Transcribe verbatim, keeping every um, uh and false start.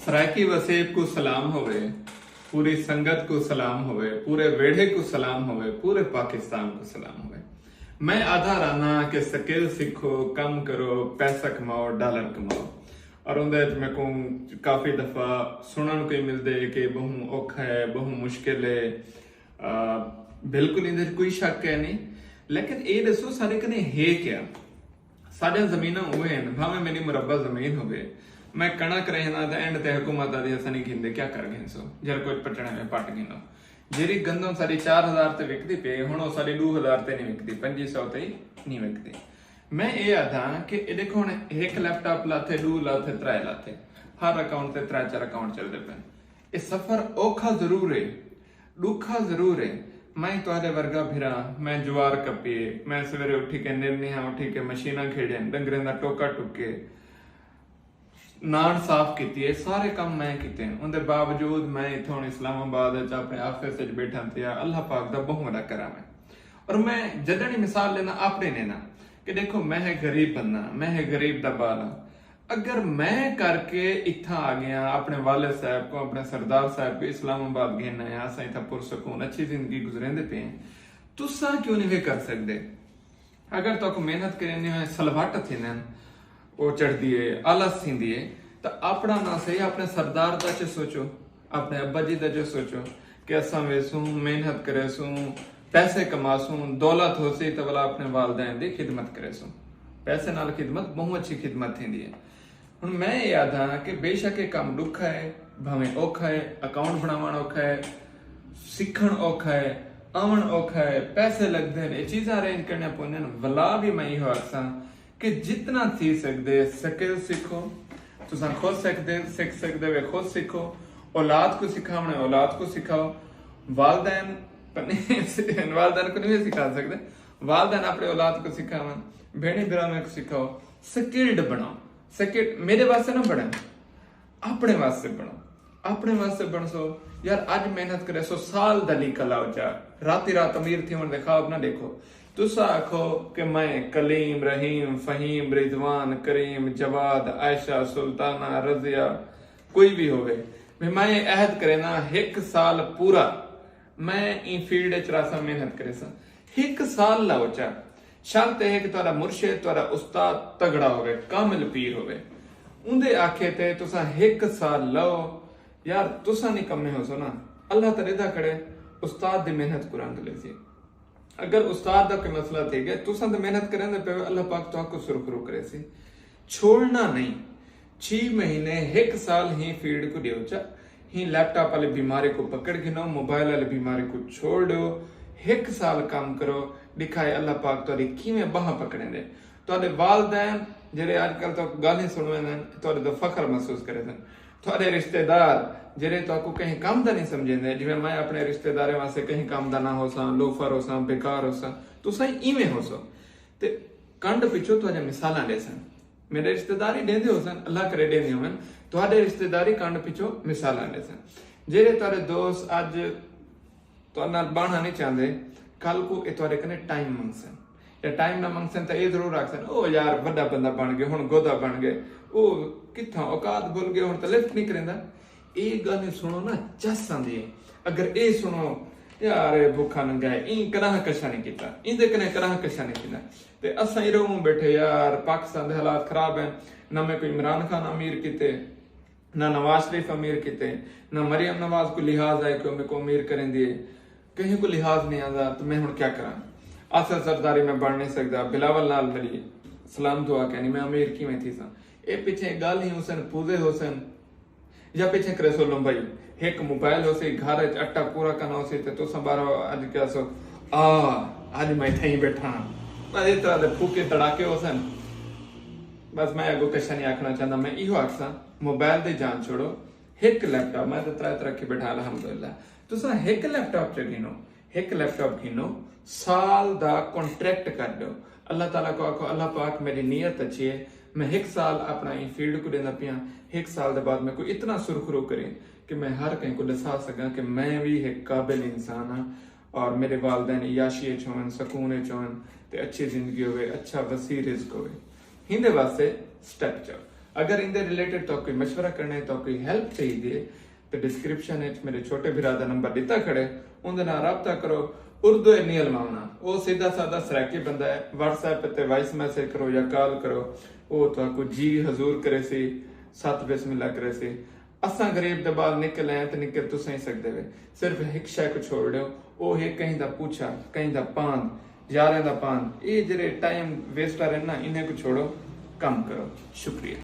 سرائیکی وسیب کوں سلام ہووے، پوری سنگت کوں سلام ہووے، پورے ویڑھے کوں سلام ہووے، پورے پاکستان کوں سلام ہووے۔ میں آہدا رہنا کہ سکل سکھو، کم کرو، پیسہ کماؤ، ڈالر کماؤ۔ اور اوندے وچ میکوں کافی دفعہ سنڑن کوں ملدے کہ بہوں اوکھا ہے، بہوں مشکل ہے، آ، بالکل ایندے وچ کوئی شک ہے نہیں۔ لیکن اے ڈسو ساڈے کنے ہے کیا؟ ساڈیاں زمیناں اوہے ہن، بھاویں میڈی مربع زمین ہووے، میں کݨک رہیناں تے اینڈ تے حکومت آہدی اساں نہیں گھندے، کیا کر گھنسو؟ جیڑھا کجھ پٹݨے ہوئے پٹ گھنو۔ جیڑھی گندم ساڈی چار ہزار تے وکدی پئی ہن او ساڈی ݙو ہزار تے نہیں وکدی، پنجی سو تے ہی نہیں وکدی۔ میں اے آہداں کہ اے ݙیکھو ہݨ ہک لیپ ٹاپ لاتھے، ݙو لاتھے، ترائے لاتھے، ہر اکاؤنٹ تے ترائے چار اکاؤنٹ چلدے پئن۔ اے سفر اوکھا ضرور ہے، ݙکھا ضرور ہے۔ میں تہاݙے ورگا بھرا، میں جوار کپیے، میں سویرے اٹھی کے نرنیہاں اٹھی کے مشیناں کھیڑین، ڈنگریں دا ٹوکا ٹکے، ناݨ صاف کیتیے، سارے کم میں کیتے۔ اوندے باوجود میں اتھوں اسلام آباد وچ اپݨے آفس وچ ٻیٹھاں پیا، اللہ پاک دا ٻہوں وݙا کرم ہے۔ اور میں جݙݨ ہی مثال ݙینداں، اپݨے ݙینداں کہ ݙیکھو میں ہے غریب بندہ، میں ہے غریب دا ٻال ہاں۔ اگر میں کر کے اتھاں آ ڳیاں، اپݨے والد صاحب کوں، اپݨے سردار صاحب کوں اسلام آباد گھن آیاں، اساں اتھاں پرسکون اچھی زندگی گزریندے پئے ہیں، تساں کیوں نہیں وے کر سڳدے؟ اگر تہاکوں محنت کریندے ہوئے سلوٹ تھیندن، او چڑھدی ہے، آلس تھیندی ہے، تاں اپݨا نہ صحیح اپݨے سردار دا چ سوچو، اپݨے ابا جی دا چ سوچو کہ اساں ویسوں، محنت کریسوں، پیسے کماسوں، دولت ہوسی تاں ولا اپݨے والدین دی خدمت کریسوں۔ پیسے نال خدمت ٻہوں اچھی خدمت تھیندی ہے۔ ہݨ میں اے آہداں کہ بے شک اے کم ݙکھا ہے، بھاویں اوکھا ہے، اکاؤنٹ بݨاوݨ اوکھا ہے، سکھݨ اوکھا ہے، آوݨ اوکھا ہے، پیسے لڳدن، اے چیزاں ارینج کرݨیاں پوندن، ولا وی میں ایہو آکھساں کہ جتنا تھی سڳدے سکل سکھو، تساں خود سکھدے، سکھ سڳدے وے خود سکھو، اولاد کوں سکھاوݨے اولاد کوں سکھاؤ، والدین والدین کوں نہیں سکھا سڳدے، والدین اپݨے اولاد کوں سکھاون، بھیݨیں بھراواں کوں سکھاؤ، سکلڈ بݨاؤ۔ سکلڈ میݙے واسطے نہ بݨن، اپݨے واسطے بݨو، اپݨے واسطے بݨسو۔ یار اڄ محنت کریسو، سال دا لیکا لاؤ چا، راتی رات امیر تھیوݨ دے خواب نہ ݙیکھو۔ تساں آکھو کہ میں کلیم، رحیم، فہیم، رضوان، کریم، جواد، عائشہ، سلطانہ، رضیہ، کوئی وی ہووے، بھئی میں اے عہد کرینداں ہک سال پورا میں ایں فیلڈ اچ رہساں، محنت کریساں۔ ہک سال لاؤ چا، شرط اے ہے کہ تہاݙا مرشد، تہاݙا استاد تگڑا ہووے، کامل پیر ہووے۔ اوندے آکھے تے تساں ہک سال لو، یار تساں نکمے ہوسو نا، اللہ تاں ݙیہدا کھڑے، استاد دی محنت کوں رنگ لیسی۔ اگر استاد دا کوئی مسئلہ تھی ڳئے، تساں تاں محنت کریندے پئے ہو، اللہ پاک تہاکوں سرخرو کریسی۔ چھوڑنا نہیں، چھی مہینے، ہک سال ہی فیلڈ کوں ݙیو چا، ہی لیپ ٹاپ والی بیماری کوں پکڑ گھنو، موبائل والی بیماری کوں چھوڑ ݙیو، ہک سال کم کرو، ݙکھائے اللہ پاک تہاݙی کیویں ٻانہہ پکڑیندے۔ تہاݙے والدین جیڑھے اڄ کل تہاکوں ڳالھیں سݨویندن، تہاݙے توں فخر محسوس کریندن۔ تہاݙے رشتہ دار جیڑھے تہاکوں کہیں کم دا نہیں سمجھیندے، جیویں میں اپݨے رشتہ داریں واسطے کہیں کم دا نہ ہوساں، لوفر ہوساں، بیکار ہوساں، تساں ایویں ہوسو۔ تے کنڈ پچھوں تہاݙے مثالاں ݙیسن۔ میݙے رشتہ دار ہی ݙیندے ہوسن، اللہ کرے ݙیندے ہوون، تہاݙے رشتہ دار ہی کنڈ پچھوں مثالاں ݙیسن۔ جیڑھے تہاݙے دوست اڄ تہاݙے نال ٻاہݨا نہیں چاہندے، کل کوں اے تہاݙے کنے ٹائم منگسن۔ یا ٹائم نہ منگسن تاں اے ضرور آکھسن، او یار وݙا بندہ بݨ ڳئے، ہݨ گودا بݨ ڳئے، او کتھاں اوقات بھل ڳئے، ہݨ تاں لفٹ نہیں کریندا۔ اے ڳالھیں سݨو نا، چس آندی ہے۔ اگر اے سݨو، یار اے بکھا ننگا ہے، ایں کݙاہاں کشا نہیں کیتا، ایندے کنے کݙاہاں کشا نہیں تھیندا۔ تے اساں ایرو موں ٻیٹھے، یار پاکستان دے حالات خراب ہن، نہ میکوں عمران خان امیر کیتے، نہ نواز شریف امیر کیتے، نہ مریم نواز کوں لحاظ ہے کہ او میکوں امیر کریندی ہے۔ کہیں کوں لحاظ نہیں آندا، تو میں ہݨ کیا کراں؟ آصف زرداری میں بݨ نہیں سڳدا، بلاول نال میݙی سلام دعا کینی، میں امیر کیویں تھیساں؟ اے پچھیں ڳالھیں ہوسن، پوزے ہوسن، یا پچھیں کریسو لمبائی۔ ہک موبائل ہوسی، گھر اچ اٹا پورا کرنا ہوسی، تے تساں ٻاہروں اڄ کیا سو، آ، اڄ میں اتھائیں ٻیٹھا ہاں۔ بس اس طرح دے پھوکے تڑاکے ہوسن۔ بس میں اڳوں کشا نہیں آکھݨا چاہندا، میں ایہو آکھساں، موبائل دی جان چھوڑو، ہک لیپ ٹاپ، میں تے ترائے تاں رکھی ٻیٹھا الحمدللہ۔ تساں ہک لیپ ٹاپ چا گھنو، ہک لیپ ٹاپ گھنو، سال دا کانٹریکٹ کر ݙیو۔ اللہ تعالیٰ کوں آکھو، اللہ پاک میݙی نیت اچھی ہے، میں ہک سال اپݨا ایں فیلڈ کوں ݙیندا پیاں، ہک سال دے بعد میکوں اتنا سرخرو کریں کہ میں ہر کہیں کوں ݙسا سڳاں کہ میں وی ہک قابل انسان ہاں، اور میݙے والدین عیاشی اچ ہوون، سکون اچ ہوون، تے اچھی زندگی ہووے، اچھا وسیع رزق ہووے۔ ہیندے واسطے سٹیپ چاؤ۔ اگر ایندے ریلیٹڈ تہاکوں کوئی مشورہ کرݨا ہے، تہاکوں کوئی ہیلپ چاہیدی ہے، تے ڈسکرپشن وچ میرے چھوٹے بھرا دا نمبر ݙتا کھڑے، اوندے نال رابطہ کرو۔ اردو اچ نہیں الماوݨا، او سیدھا سادہ سرائیکی بندہ ہے۔ واٹس ایپ تے وائس میسج کرو یا کال کرو، او تہاکوں جی حضور کریسی، ست بسم اللہ کریسی۔ اساں غریب دے ٻال نکل آئے تے نکل تساں ہی سڳدے وے۔ صرف ہک شے کوں چھوڑ ݙیو، او ہے کہیں دا پوچھا، کہیں دا پاند، یاریں دا پاند۔ اے جیڑھے ٹائم ویسٹر ہن نا، انہیں کوں چھوڑو، کم کرو۔ شکریہ۔